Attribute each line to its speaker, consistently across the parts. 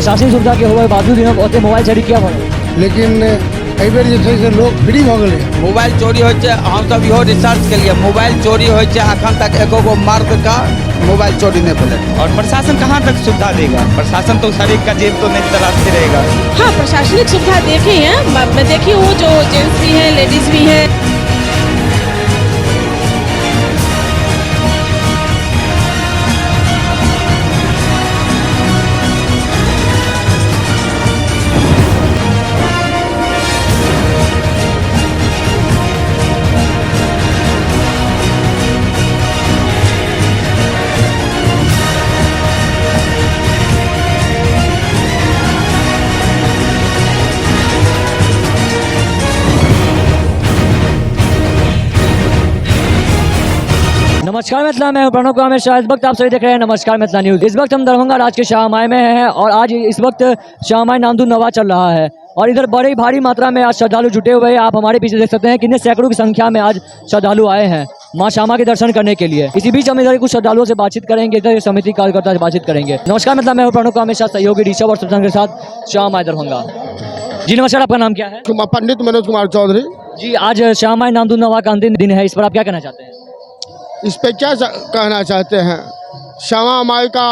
Speaker 1: प्रशासनिक सुविधा के होबे बावजूद भी ओते मोबाइल चोरी किया भऽ रहल?
Speaker 2: लेकिन एहिबेर जे छै से लोक फ्री भऽ गेलै।
Speaker 3: मोबाइल चोरी होइ छै, हमसब इहो रिसर्च केलियै, मोबाइल चोरी होइ छै, अखन तक एको गो मर्दके मोबाइल चोरी नहि भेलै।
Speaker 4: और प्रशासन कहाँ तक सुविधा देगा? प्रशासन तो हर एक का जेब तो नहीं तलाशते रहेगा।
Speaker 5: हाँ, प्रशासनिक सुविधा देखी है, मैं देखी हूँ, जो जेंट्स भी हैं, लेडीज भी हैं।
Speaker 1: नमस्कार मिथिला, मैं हूं प्रणव कुमार मिश्रा। इस वक्त आप सभी देख रहे हैं नमस्कार मिथिला न्यूज। इस वक्त हम दरभंगा राज के श्यामाई में हैं और आज इस वक्त श्यामाई नामधुन नवा चल रहा है और इधर बड़ी भारी मात्रा में आज श्रद्धालु जुटे हुए हैं। आप हमारे पीछे देख सकते हैं कितने सैकड़ों की संख्या में आज श्रद्धालु आए हैं माँ श्यामा के दर्शन करने के लिए। इसी बीच हम इधर कुछ श्रद्धालुओं से बातचीत करेंगे, इधर समिति कार्यकर्ता से बातचीत करेंगे। नमस्कार मिथिला, मैं हूँ प्रणव कुमार मिश्रा, सहयोगी ऋषभ और सुशांत के साथ श्यामाई दरभंगा। जी नमस्कार, आपका नाम क्या है?
Speaker 2: पंडित मनोज कुमार चौधरी।
Speaker 1: जी, आज श्यामाई नामधुन नवा का अंतिम दिन है, इस पर आप क्या कहना चाहते हैं?
Speaker 2: इस पे क्या कहना चाहते हैं? श्यामा माई का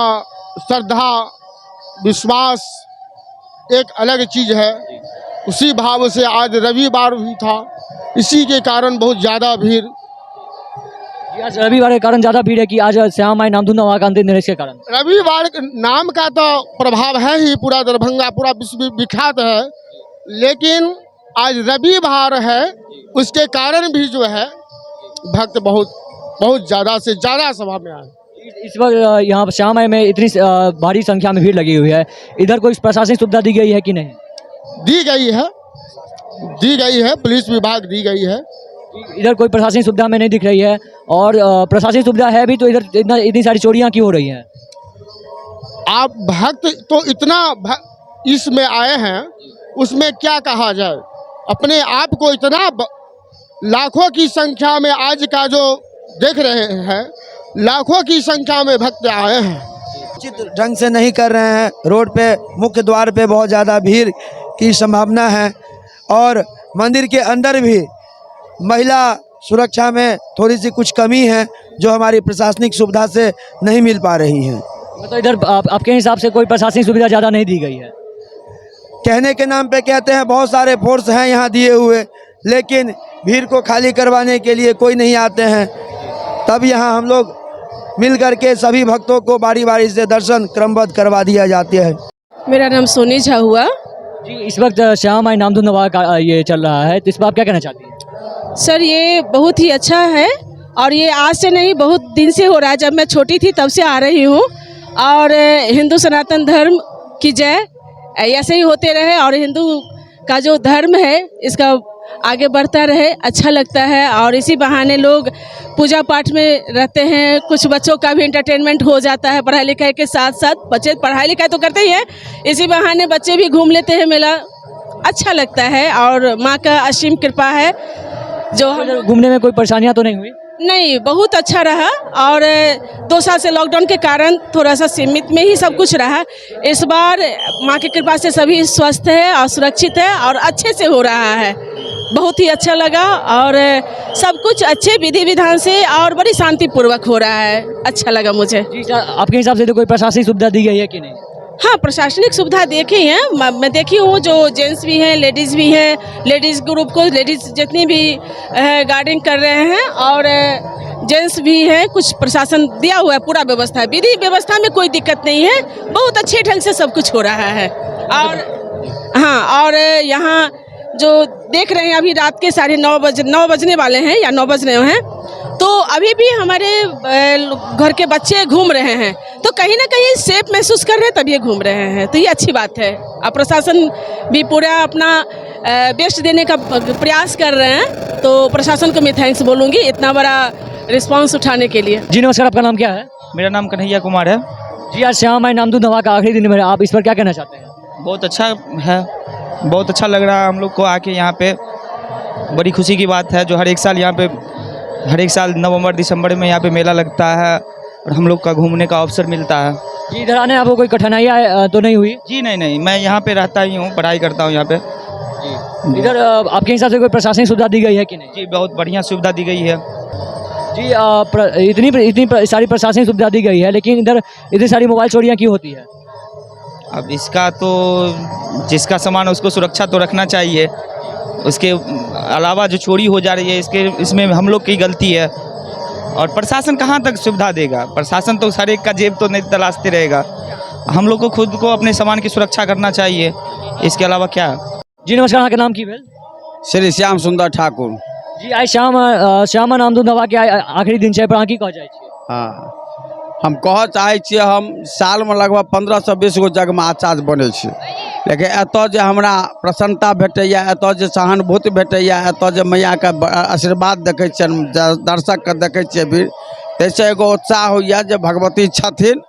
Speaker 2: श्रद्धा विश्वास एक अलग चीज़ है। उसी भाव से आज रविवार भी था, इसी के कारण बहुत ज़्यादा भीड़।
Speaker 1: जी, आज रविवार के कारण ज़्यादा भीड़ है कि आज श्यामा माई नामधुन नवा का अंतिम दिन है इसके कारण?
Speaker 2: रविवार के नाम का तो प्रभाव है ही, पूरा दरभंगा पूरा विश्व विख्यात है, लेकिन आज रविवार है उसके कारण भी जो है भक्त बहुत बहुत ज़्यादा से ज़्यादा सभा में आए।
Speaker 1: इस वक्त यहाँ श्यामा माई में इतनी भारी संख्या में भीड़ लगी हुई है, इधर कोई प्रशासनिक सुविधा दी गई है कि नहीं?
Speaker 2: दी गई है, दी गई है, पुलिस विभाग दी गई है।
Speaker 1: इधर कोई प्रशासनिक सुविधा में नहीं दिख रही है और प्रशासनिक सुविधा है भी तो इधर इतनी सारी चोरियां क्यों हो रही हैं?
Speaker 2: आप भक्त तो इतना इसमें आए हैं, उसमें क्या कहा जाए, अपने आप को इतना लाखों की संख्या में आज का जो देख रहे हैं, लाखों की संख्या में भक्त आए हैं।
Speaker 6: उचित ढंग से नहीं कर रहे हैं। रोड पे मुख्य द्वार पे बहुत ज़्यादा भीड़ की संभावना है और मंदिर के अंदर भी महिला सुरक्षा में थोड़ी सी कुछ कमी है जो हमारी प्रशासनिक सुविधा से नहीं मिल पा रही है।
Speaker 1: मतलब इधर आपके हिसाब से कोई प्रशासनिक सुविधा ज़्यादा नहीं दी गई है?
Speaker 6: कहने के नाम पे कहते हैं बहुत सारे फोर्स हैं यहाँ दिए हुए, लेकिन भीड़ को खाली करवाने के लिए कोई नहीं आते हैं। तब यहाँ हम लोग मिल करके सभी भक्तों को बारी बारी से दर्शन क्रमबद्ध करवा दिया जाते हैं।
Speaker 5: मेरा नाम सोनी झा हुआ।
Speaker 1: जी, इस वक्त श्यामा माई नामधुन नवा का ये चल रहा है, तो इस पर आप क्या कहना चाहती हैं?
Speaker 5: सर, ये बहुत ही अच्छा है और ये आज से नहीं बहुत दिन से हो रहा है, जब मैं छोटी थी तब से आ रही हूँ। और हिंदू सनातन धर्म की जय, ऐसे ही होते रहे और हिंदू का जो धर्म है इसका आगे बढ़ता रहे, अच्छा लगता है। और इसी बहाने लोग पूजा पाठ में रहते हैं, कुछ बच्चों का भी एंटरटेनमेंट हो जाता है पढ़ाई लिखाई के साथ साथ। बच्चे पढ़ाई लिखाई तो करते ही हैं, इसी बहाने बच्चे भी घूम लेते हैं मेला, अच्छा लगता है। और माँ का असीम कृपा है जो हम
Speaker 1: घूमने में कोई परेशानियाँ तो नहीं हुई?
Speaker 5: नहीं, बहुत अच्छा रहा। और 2 साल से लॉकडाउन के कारण थोड़ा सा सीमित में ही सब कुछ रहा। इस बार माँ की कृपा से सभी स्वस्थ है और सुरक्षित है और अच्छे से हो रहा है, बहुत ही अच्छा लगा। और सब कुछ अच्छे विधि विधान से और बड़ी शांतिपूर्वक हो रहा है, अच्छा लगा मुझे।
Speaker 1: जी सर, आपके हिसाब से तो कोई प्रशासनिक सुविधा दी गई है कि नहीं?
Speaker 5: हाँ, प्रशासनिक सुविधा देखी है, मैं देखी हूँ, जो जेंट्स भी हैं, लेडीज़ भी हैं, लेडीज़ ग्रुप को लेडीज़ जितनी भी गार्डिंग कर रहे हैं और जेंट्स भी हैं, कुछ प्रशासन दिया हुआ है, पूरा व्यवस्था है, विधि व्यवस्था में कोई दिक्कत नहीं है, बहुत अच्छे ढंग से सब कुछ हो रहा है। और हाँ, और यहाँ जो देख रहे हैं अभी रात के 9:30 बज, 9 बजने वाले हैं या 9 बज रहे हैं, तो अभी भी हमारे घर के बच्चे घूम रहे हैं, तो कहीं ना कहीं सेफ महसूस कर रहे हैं तब ये घूम रहे हैं, तो ये अच्छी बात है। और प्रशासन भी पूरा अपना बेस्ट देने का प्रयास कर रहे हैं, तो प्रशासन को मैं thanks बोलूँगी इतना बड़ा रिस्पांस उठाने के लिए।
Speaker 1: जी नमस्कार, आपका नाम क्या है?
Speaker 4: मेरा नाम कन्हैया कुमार है।
Speaker 1: जी, आज श्यामा माई नामधुन नवा का आखिरी दिन है, आप इस पर क्या कहना चाहते हैं?
Speaker 4: बहुत अच्छा है, बहुत अच्छा लग रहा है हम लोग को आके यहाँ पे। बड़ी खुशी की बात है जो हर एक साल यहाँ पे, हर एक साल नवंबर दिसंबर में यहाँ पे मेला लगता है और हम लोग का घूमने का अवसर मिलता है।
Speaker 1: जी, इधर आने आपको कोई कठिनाई तो नहीं हुई?
Speaker 4: जी नहीं नहीं, मैं यहाँ पे रहता ही हूँ, पढ़ाई करता हूँ यहाँ पे।
Speaker 1: इधर आपके हिसाब से कोई प्रशासनिक सुविधा दी गई है कि नहीं?
Speaker 4: जी, बहुत बढ़िया सुविधा दी गई है।
Speaker 1: जी, इतनी इतनी सारी प्रशासनिक सुविधा दी गई है, लेकिन इधर इतनी सारी मोबाइल चोरियाँ क्यों होती है?
Speaker 4: अब इसका तो जिसका सामान है उसको सुरक्षा तो रखना चाहिए। उसके अलावा जो चोरी हो जा रही है, इसके इसमें हम लोग की गलती है। और प्रशासन कहाँ तक सुविधा देगा? प्रशासन तो हर एक का जेब तो नहीं तलाशते रहेगा। हम लोग को खुद को अपने सामान की सुरक्षा करना चाहिए, इसके अलावा क्या।
Speaker 1: जी नमस्कार, अहाँके नाम की भेल?
Speaker 3: श्री श्याम सुन्दर ठाकुर।
Speaker 1: जी, आइ श्याम श्यामा नामधुन नवाह के आइ आखिरी दिन छै, पर अहाँ की कहऽ चाहै छियै?
Speaker 3: हँ, हम कहऽ चाहै छियै, हम सालमे लगभग 15सँ 20 गो यज्ञमे आचार्य बनै छी, लेकिन एतऽ जे हमरा प्रसन्नता भेटैए, एतऽ जे सहानुभूति भेटैए, एतऽ जे मैयाके आशीर्वाद देखै छियनि, दर्शकके देखै छियै भीड़, ताहिसँ एगो उत्साह होइए जे भगवती छथिन।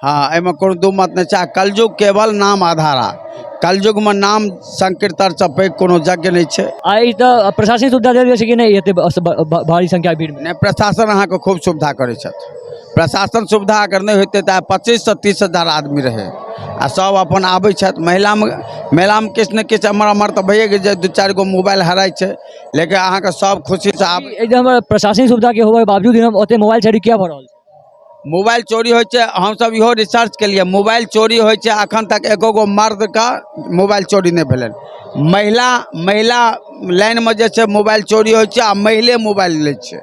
Speaker 3: हँ, एहिमे कोनो दू मत नहि छै। आ कलयुग केवल नाम आधारा, कलयुगमे नाम संकीर्तनसँ पैघ कोनो यज्ञ नहि छै।
Speaker 1: आइ तऽ प्रशासनिक सुविधा देल जाइ छै कि नहि एते भारी संख्या भीड़मे?
Speaker 3: नहि, प्रशासन अहाँके खूब सुविधा करै छथि। प्रशासन सुविधा अगर नहि होइतै तऽ 25सँ 30 हजार आदमी रहै आ सब अपन आबै छथि। महिलामे मेलामे किछु ने किछु एम्हर एम्हर तऽ भइए गेल जे 2-4 गो मोबाइल हराइ छै, लेकिन अहाँके सब खुशीसँ आब।
Speaker 1: एकदम प्रशासनिक सुविधाके होबे बावजूद हम ओते मोबाइल चोरी किया भऽ रहल छै?
Speaker 3: मोबाइल चोरी होइ छै, हमसब इहो रिसर्च केलियै, मोबाइल चोरी होइ छै, अखन तक एको गो मर्दके मोबाइल चोरी नहि भेलनि। महिला महिला लाइनमे जे छै मोबाइल चोरी होइ छै आ महिले मोबाइल लै छै।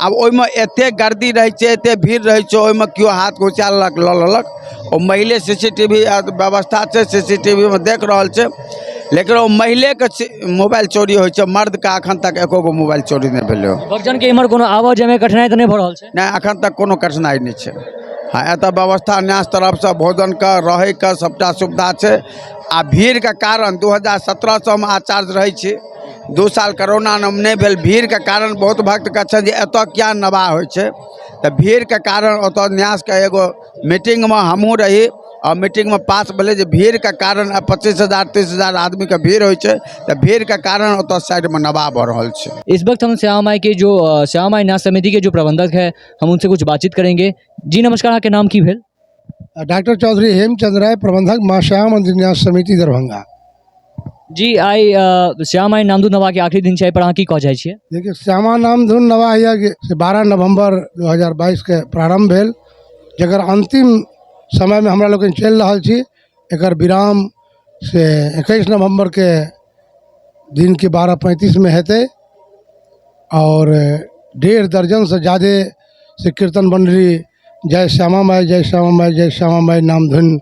Speaker 3: आब ओहिमे एतेक गर्दी रहै छै, एतेक भीड़ रहै छै, ओहिमे केओ हाथ घुसा लेलक, लऽ लेलक। ओ महिले सीसीटीवी व्यवस्था छै, सीसीटीवीमे देख रहल छै, लेकिन ओ महिलेके मोबाइल चोरी होइ छै, मर्दके अखन तक एको गो मोबाइल चोरी नहि भेलै।
Speaker 1: भक्तजनके इम्हर कोनो आबऽ जायमे कठिनाइ तऽ नहि भऽ रहल छै?
Speaker 3: नहि, अखन तक कोनो कठिनाइ नहि छै। हँ, एतऽ व्यवस्था न्यास तरफसँ भोजनके, रहैके सबटा सुविधा छै। आ भीड़के कारण 2017सँ हम आचार्य रहै छी, 2 साल कोरोना नहि भेल। भीड़के कारण बहुत भक्तके छै जे एतऽ किया नवाह होइ छै, तऽ भीड़के कारण ओतऽ न्यासके एगो मीटिंगमे हमहूँ रही आ मीटिंगमे पास भेलै जे भीड़के कारण 25 हजार 30 हजार आदमीके भीड़ होइ छै, तऽ भीड़के कारण ओतऽ साइडमे नवाह भऽ रहल छै।
Speaker 1: इस वक्त हम श्यामा माई के जो श्यामा माई न्यास समिति के जो प्रबंधक है, हम उनसे कुछ बातचीत करेंगे। जी नमस्कार, अहाँके नाम की भेल?
Speaker 7: डॉक्टर चौधरी हेमचंद्र राय, प्रबंधक, माँ श्यामा मंदिर न्यास समिति, दरभंगा।
Speaker 1: जी, आइ श्यामा माई नामधुन नवाह के आखिरी दिन छै, पर अहाँ की कहऽ चाहै छियै?
Speaker 7: देखिए, श्यामा नामधुन नवाह यज्ञ से 12 नवम्बर 2022 के प्रारम्भ भेल, जकर अंतिम समयमे हमरा लोकनि चलि रहल छी। एकर विराम से 21 नवम्बर के दिन के 12:35 में हेतै और 1.5 दर्जन से ज़्यादे से कीर्तन मंडली जय श्यामा माई, जय श्यामा माई, जय श्यामा माई नामधुन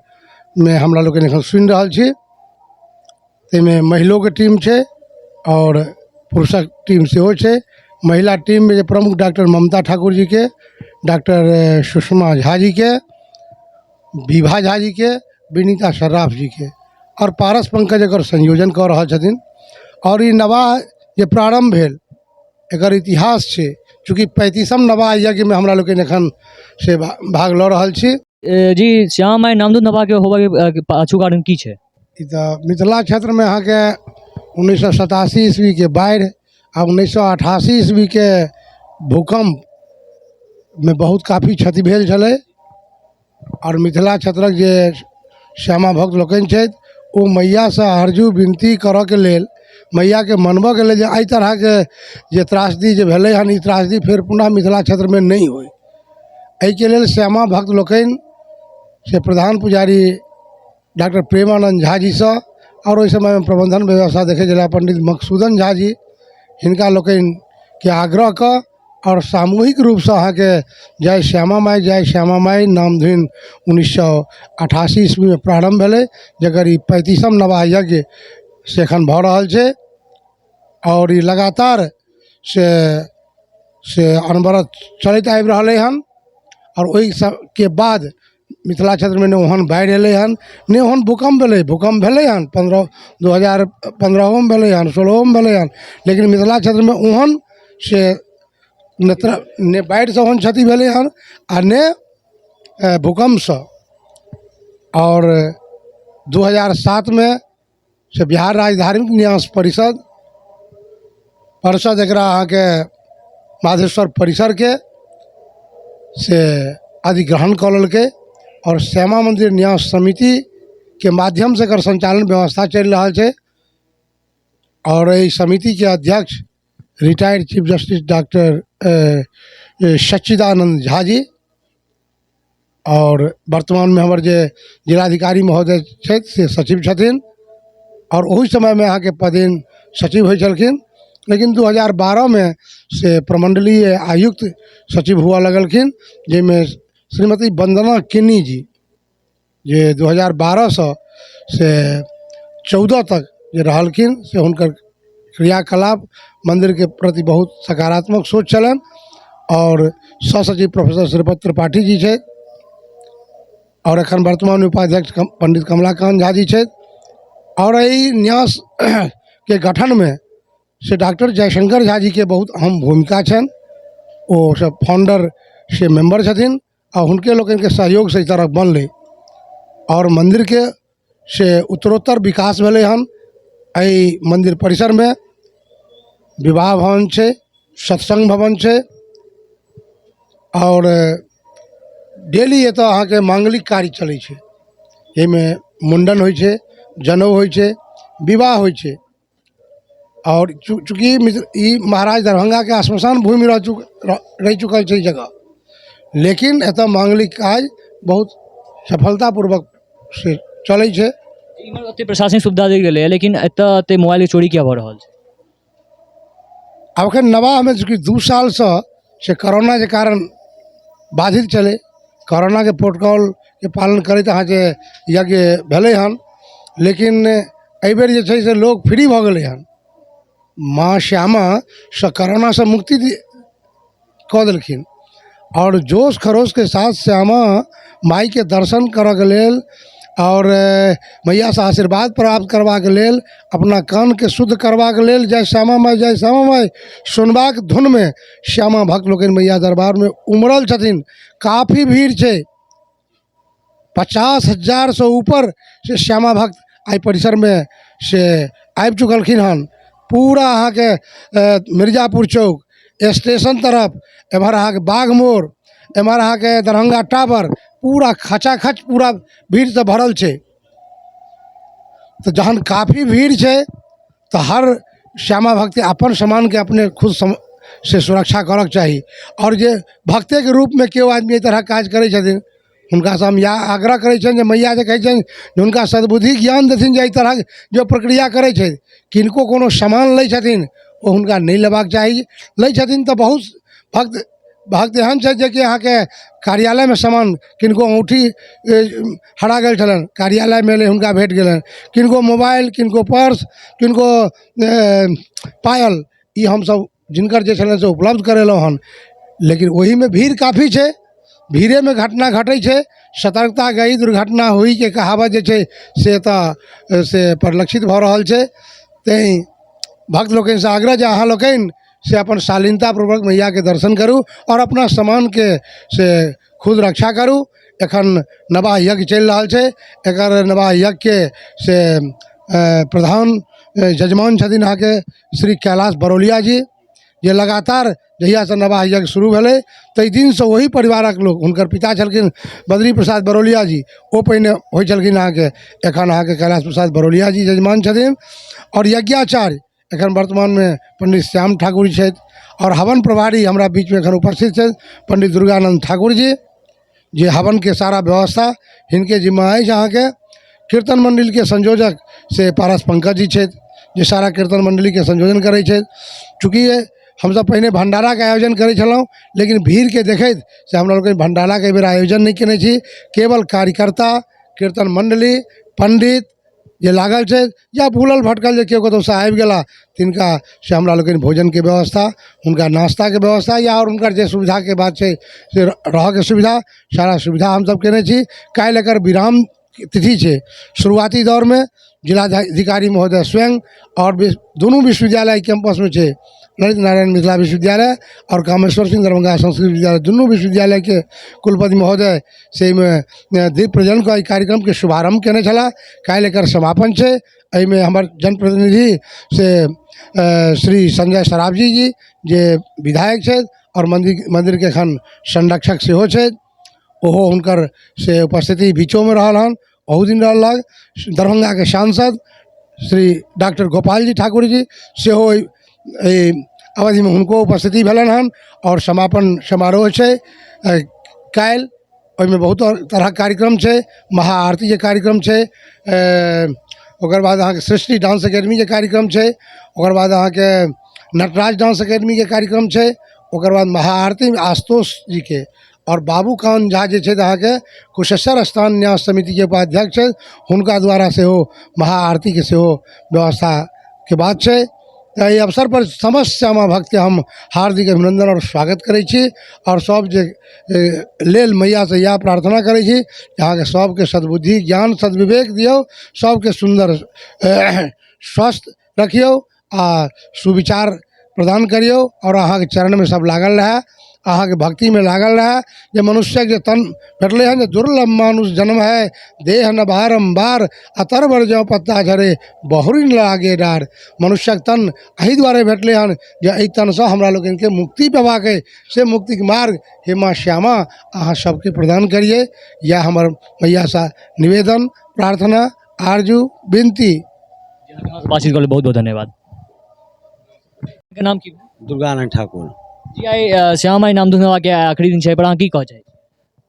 Speaker 7: में हमरा लोकनि एखन सुनि रहल छी। ताहिमे महिलोके टीम छै और पुरुषक टीम सेहो छै। महिला टीममे जे प्रमुख डॉक्टर ममता ठाकुर जीके, डॉक्टर सुषमा झा जीके, विभा झा जीके, विनीता सर्राफ जीके और पारस पंकज एकर संयोजन कऽ रहल छथिन। और ई नवाह जे प्रारम्भ भेल, एकर इतिहास छै, चूँकि 35म नवाह यज्ञमे हमरा लोकनि एखन से भाग लऽ रहल छी।
Speaker 1: जी, श्यामा माई नामधुन नवाह के होबऽ के पाछू कारण की छै?
Speaker 7: ई तऽ मिथिला क्षेत्रमे अहाँके 1987 ईस्वीके बाढ़ि आ 1988 ईस्वीके भूकम्पमे बहुत काफी क्षति भेल छलै और मिथिला क्षेत्रक जे श्यामा भक्त लोकनि छथि, ओ मैयासँ अर्जू विनती करऽके लेल, मैयाके मनबऽके लेल जे एहि तरहके जे त्रासदी जे भेलै हन, ई त्रासदी फेर पुनः मिथिला क्षेत्रमे नहि होइ, एहिके लेल श्यामा भक्त लोकनि से प्रधान पुजारी डॉक्टर प्रेमानन्द झा जीसँ और ओहि समयमे प्रबंधन व्यवस्था देखै छलाह पंडित मकसूदन झा जी, हिनका लोकनिके आग्रह कऽ और सामूहिक रूपसँ अहाँके जय श्यामा माई, जय श्यामा माई नामधुन 1988 ईस्वीमे प्रारम्भ भेलै, जकर ई 35म नवाह यज्ञ से एखन भऽ रहल छै और ई लगातार से अनवरत चलैत आबि रहलै हन। और ओहि सबके बाद मिथिला क्षेत्रमे नहि ओहन बाढ़ि एलै हन, नहि ओहन भूकम्प भेलै। भूकम्प भेलै हन 2015ओमे भेलै हन, 16ओमे भेलै हन, लेकिन मिथिला क्षेत्रमे ओहन से नहि बाढ़िसँ ओहन क्षति भेलै हन आ नहि भूकम्पसँ। और 2007मे से बिहार राज्य धार्मिक न्यास परिषद एकरा अहाँके माधेश्वर परिसरके से अधिग्रहण कऽ लेलकै। आओर श्यामा मन्दिर न्यास समितिके माध्यमसँ एकर सञ्चालन व्यवस्था चलि रहल छै। आओर एहि समितिके अध्यक्ष retired chief justice doctor Sachchidanand Jha ji आओर वर्तमानमे हमर जे जिलाधिकारी महोदय छथि से सचिव छथिन आओर ओहि समयमे अहाँके पदेन सचिव होइ छलखिन, लेकिन 2012मे से प्रमण्डलीय आयुक्त सचिव हुअ लगलखिन, जाहिमे श्रीमती वन्दना किन्नी जी जे 2012सँ से 14 तक जे रहलखिन से हुनकर क्रियाकलाप मन्दिरके प्रति बहुत सकारात्मक सोच छलनि। आओर सह सचिव प्रोफेसर श्रीपद त्रिपाठी जी छथि आओर एखन वर्तमान उपाध्यक्ष पंडित कमलाकान्त झा जी छथि। आओर एहि न्यासके गठनमे से डॉक्टर जयशंकर झा जीके बहुत अहम भूमिका छनि, ओ सब फाउंडर से मेम्बर छथिन आ हुनके लोकनिके सहयोगसँ ई तरह बनलै आओर मन्दिरके से उत्तरोत्तर विकास भेलै हन। एहि मन्दिर परिसरमे विवाह भवन छै, सत्सङ्ग भवन छै आओर डेली एतऽ अहाँके माङ्गलिक कार्य चलै छै, जाहिमे मुण्डन होइ छै, जनउ होइ छै, विवाह होइ छै। आओर चूँकि ई महाराज दरभङ्गाके श्मशान भूमि रहि चुकल छै ई जगह, लेकिन एतऽ माङ्गलिक काज बहुत सफलतापूर्वक से चलै छै।
Speaker 1: इमहर ओते प्रशासनिक सुविधा देल गेलैए, लेकिन एतऽ एते मोबाइलके चोरी किया भऽ रहल छै?
Speaker 7: आब एखन नवाहमे चूँकि 2 सालसँ से कोरोनाके कारण बाधित छलै, कोरोनाके प्रोटोकॉलके पालन करैत अहाँके यज्ञ भेलै हन, लेकिन एहिबेर जे छै से लोक फ्री भऽ गेलै हन। माँ श्यामासँ कोरोनासँ मुक्ति कऽ देलखिन आओर जोश खरोशके साथ श्यामा माइके दर्शन करऽके लेल आओर मैयासँ आशीर्वाद प्राप्त करबाके लेल, अपना कानके शुद्ध करबाके लेल जय श्यामा माइ जय श्यामा माइ सुनबाक धुनमे श्यामा भक्त लोकनि मैया दरबारमे उमड़ल छथिन। काफी भीड़ छै, 50,000सँ ऊपर से श्यामा भक्त एहि परिसरमे से आबि चुकलखिन हन। पूरा अहाँके मिर्जापुर चौक स्टेशन तरफ, एम्हर अहाँके बाघमोड़, एम्हर अहाँके दरभंगा टावर, पूरा खचाखच पूरा भीड़सँ भरल छै। तऽ जहन काफी भीड़ छै तऽ हर श्यामा भक्तके अपन सामानके अपने खुद से सुरक्षा करऽके चाही। आओर जे भक्तेके रूपमे केओ आदमी एहि तरहक काज करै छथिन हुनकासँ हम इएह आग्रह करै छियनि जे मैया जे कहै छनि जे हुनका सद्बुद्धि ज्ञान देथिन जे एहि तरहक जे प्रक्रिया करै छै, किनको कोनो सामान लै छथिन ओ हुनका नहि लेबाक चाही। लै छथिन तऽ बहुत भक्त एहन छै जेकि अहाँके कार्यालयमे सामान किनको औँठी हरा गेल छलनि, कार्यालयमे एलै हुनका भेट गेलनि, किनको मोबाइल, किनको पर्स, किनको पायल, ई हमसब जिनकर जे छलनि से उपलब्ध करेलहुँ हन। लेकिन ओहिमे भीड़ काफी छै, भीड़ेमे घटना घटै छै। सतर्कता गई दुर्घटना होइके कहावत जे छै से तऽ से परिलक्षित भऽ रहल छै। तैँ भक्त लोकनिसँ आग्रह जे अहाँ लोकनि से अपन शालीनतापूर्वक मैयाके दर्शन करू आओर अपना सामानके से खुद रक्षा करू। एखन नवाह यज्ञ चलि रहल छै, एकर नवाह यज्ञके से प्रधान यजमान छथिन अहाँके श्री कैलाश बरौलिया जी, जे लगातार जहियासँ नवाह यज्ञ शुरू भेलै ताहि दिनसँ ओही परिवारक लोक, हुनकर पिता छलखिन बद्री प्रसाद बरौलिया जी, ओ पहिने होइ छलखिन अहाँके, एखन अहाँके कैलाश प्रसाद बरौलिया जी यजमान छथिन। आओर यज्ञाचार्य एखन वर्तमानमे पंडित श्याम ठाकुर जी छथि आओर हवन प्रभारी हमरा बीचमे एखन उपस्थित छथि पंडित दुर्गानन्द ठाकुर जी, जे हवनके सारा व्यवस्था हिनके जिम्मा अछि। अहाँके कीर्तन मण्डलीके संयोजक से पारस पंकज जी छथि, जे सारा कीर्तन मण्डलीके संयोजन करै छथि। चूँकि हमसब पहिने भण्डाराके आयोजन करै छलहुँ, लेकिन भीड़के देखैत से हमरा लोकनि भण्डाराके एहिबेर आयोजन नहि केने छी। केवल कार्यकर्ता, कीर्तन मण्डली, पण्डित जे लागल छै या भूलल भटकल जे केओ कतहुसँ आबि गेला तिनका से हमरा लोकनि भोजनके व्यवस्था, हुनका नाश्ताके व्यवस्था या आओर हुनकर जे सुविधाके बात छै से रहऽके सुविधा, सारा सुविधा हमसब केने छी। काल्हि एकर विराम तिथि छै। शुरुआती दौरमे जिलाधिकारी महोदय स्वयं आओर दुनू विश्वविद्यालय कैंपसमे छै, ललित नारायण मिथिला विश्वविद्यालय आओर कामेश्वर सिंह दरभंगा संस्कृत विश्वविद्यालय, दुनू विश्वविद्यालयके कुलपति महोदय से एहिमे दीप प्रज्वलन कऽ एहि कार्यक्रमके शुभारम्भ केने छलाह। काल्हि एकर समापन छै। एहिमे हमर जनप्रतिनिधि से श्री संजय सरावगी जी जे विधायक छथि आओर मन्दिरके एखन संरक्षक सेहो छथि, ओहो हुनकर से उपस्थिति बीचोमे रहल हन, ओहू दिन रहलक। दरभंगाके सांसद श्री डॉक्टर गोपाल जी ठाकुर जी सेहो एहि अवधिमे हुनको उपस्थिति भेलनि हन। आओर समापन समारोह छै काल्हि, ओहिमे बहुत तरहक कार्यक्रम छै, महाआरतीके कार्यक्रम छै, ओकर बाद अहाँके सृष्टि डांस एकेडमीके कार्यक्रम छै, ओकर बाद अहाँके नटराज डांस एकेडमीके कार्यक्रम छै, ओकर बाद महाआरतीमे आशुतोष जीके आओर बाबू कान झा जे छथि अहाँके कुशेश्वर स्थान न्यास समितिके उपाध्यक्ष छथि, हुनका द्वारा सेहो महाआरतीके सेहो व्यवस्थाके बात छै। तऽ एहि अवसरपर समस्त श्यामा भक्तके हम हार्दिक अभिनन्दन आओर स्वागत करै छी आओर सब जे लेल मैयासँ इएह प्रार्थना करै छी जे अहाँके सबके सद्बुद्धि ज्ञान सद्विवेक दियौ, सबके सुन्दर स्वस्थ रखियौ आ सुविचार प्रदान करियौ आओर अहाँके चरणमे सब लागल रहए, अहाँके भक्तिमे लागल रहए। जे मनुष्यके जे तन भेटलै हँ, जे दुर्लभ मानुष जन्म है, देह न बारम्बार, अतर बर जँ पत्ता झरे बहुरी न लागे डार। मनुष्यक तन एहि दुआरे भेटलै हन जे एहि तनसँ हमरा लोकनिके मुक्ति पेबाक अइ, से मुक्तिके मार्ग हे माँ श्यामा अहाँ सबके प्रदान करियै, इएह हमर मैयासँ निवेदन, प्रार्थना, आरजू, विनती।
Speaker 1: बातचीत कऽ बहुत बहुत धन्यवाद। के नाम की भेल?
Speaker 3: दुर्गानंद ठाकुर।
Speaker 1: जी, आइ श्यामा माई नामधुन के आखिरी दिन छै, एहि पर अहाँ की कहऽ चाहै छी?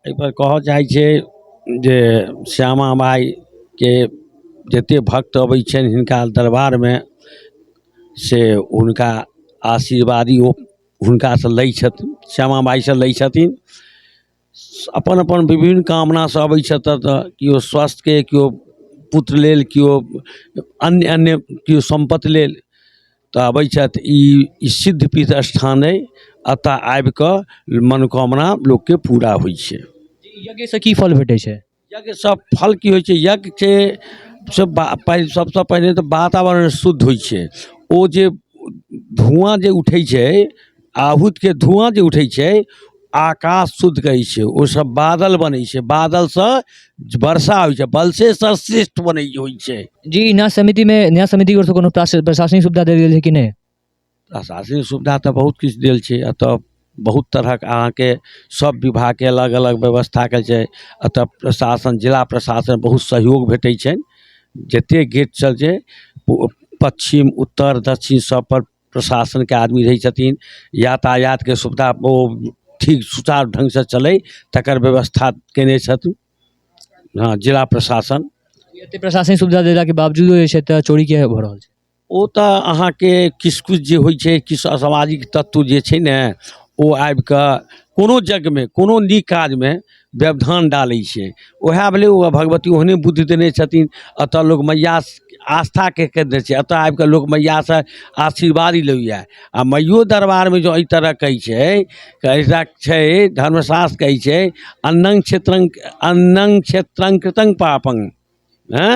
Speaker 3: एहिपर कहऽ चाहै छियै जे श्यामा माइके जतेक भक्त अबै छनि हिनका दरबारमे से हुनका आशीर्वादी ओ हुनकासँ लै छथिन, श्यामा माइसँ लै छथिन। अपन अपन विभिन्न कामनासँ अबै छथि एतऽ, केओ स्वास्थ्यके, केओ पुत्र लेल, केओ अन्य अन्य, केओ सम्पत्ति लेल तऽ अबै छथि। ई सिद्धपीठ स्थान अइ, एतऽ आबिकऽ मनोकामना लोकके पूरा होइ छै।
Speaker 1: यज्ञसँ की फल भेटै छै?
Speaker 3: यज्ञसँ फल की होइ छै? यज्ञके से सबसँ पहिने तऽ वातावरण शुद्ध होइ छै। ओ जे धुआँ जे उठै छै, आहुतिके धुआँ जे उठै छै, आकाश शुद्ध करै छै, ओहिसँ बादल बनै छै, बादलसँ वर्षा होइ छै, बलसेसँ श्रेष्ठ बनै होइ छै।
Speaker 1: जी, न्यास समितिमे न्यास समितिके ओरसँ कोनो प्रशासनिक सुविधा देल गेल छै कि नहि?
Speaker 3: प्रशासनिक सुविधा तऽ बहुत किछु देल छै। एतऽ बहुत तरहक अहाँके सब विभागके अलग अलग व्यवस्था कयल छै। एतऽ प्रशासन, जिला प्रशासन बहुत सहयोग भेटै छनि। जते गेट सब छै, पश्चिम, उत्तर, दक्षिण सबपर प्रशासनके आदमी रहै छथिन। यातायातके सुविधा ओ ठीक सुचारू ढङ्गसँ चलै तकर व्यवस्था कयने छथिन, हँ, जिला प्रशासन।
Speaker 1: एते प्रशासनिक सुविधा देलाके बावजूदो जे छै तऽ चोरी किया भऽ रहल छै?
Speaker 3: ओ तऽ अहाँके किछु किछु जे होइ छै, किछु असामाजिक तत्व जे छै ने, ओ आबिकऽ कोनो यज्ञमे, कोनो नीक काजमे व्यवधान डालै छै। वएह भेलै ओ भगवती ओहने बुद्धि देने छथिन। एतऽ लोक मैया आस्थाके केन्द्र छै, एतऽ आबिकऽ लोक मैयासँ आशीर्वाद लैए। आओर मैयो दरबारमे जँ एहि तरहके कहै छै, कहै छै धर्मशास्त्र कहै छै, अन्नं क्षेत्रं अन्नं क्षेत्रं कृतं पापं, हँ,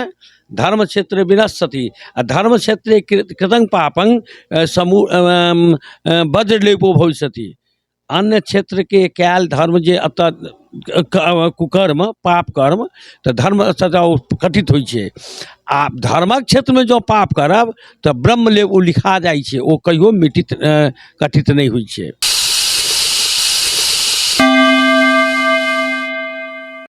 Speaker 3: धर्म क्षेत्र विनश्यति आ धर्म क्षेत्रे कृतं पापं समूह वज्रलेपो भविष्यति। अन्य क्षेत्रके कयल धर्म जे एतऽ कुकर्म पाप कर्म तऽ धर्म ओ कटित होइ छै। आ धर्मक क्षेत्रमे जँ पाप करब तऽ ब्रह्मलेप ओ लिखा जाइ छै, ओ कहियो मिटित कटित नहि होइ छै।